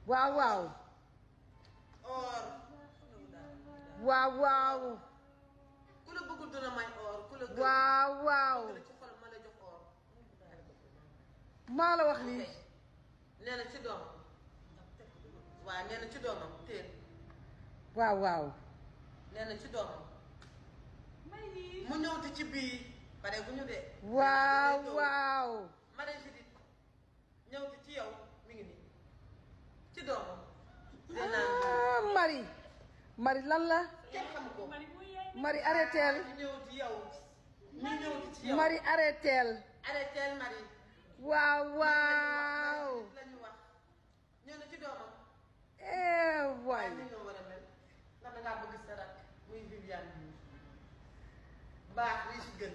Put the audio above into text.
waaw waaw. or. waaw waaw. ku la bëggul dina may or ku la gën. waaw waaw. ku la ci xol ma la jox or. maa la wax lii. nee na ci doomam. waaw nee na ci doomam teel. waaw waaw. nee na ci doomam. mu ñëwti ci bii. pare bu ñu dee. waaw waaw. ma ne si dit ñëwti ci yow mi ngi nii ci doomam. ah Marie. Marie lan la. kenn xamu ko. Marie arrêteel. ñu ñëw ci yow. ñu ñëwti ci yow. Marie arrêteel. arrêteel Marie. waaw waaw. la ñu wax ñëw na ci doomam. waay. ni nga war a mel ndax dangaa bëgg sa rakk muy Viviane bi baax li si gën.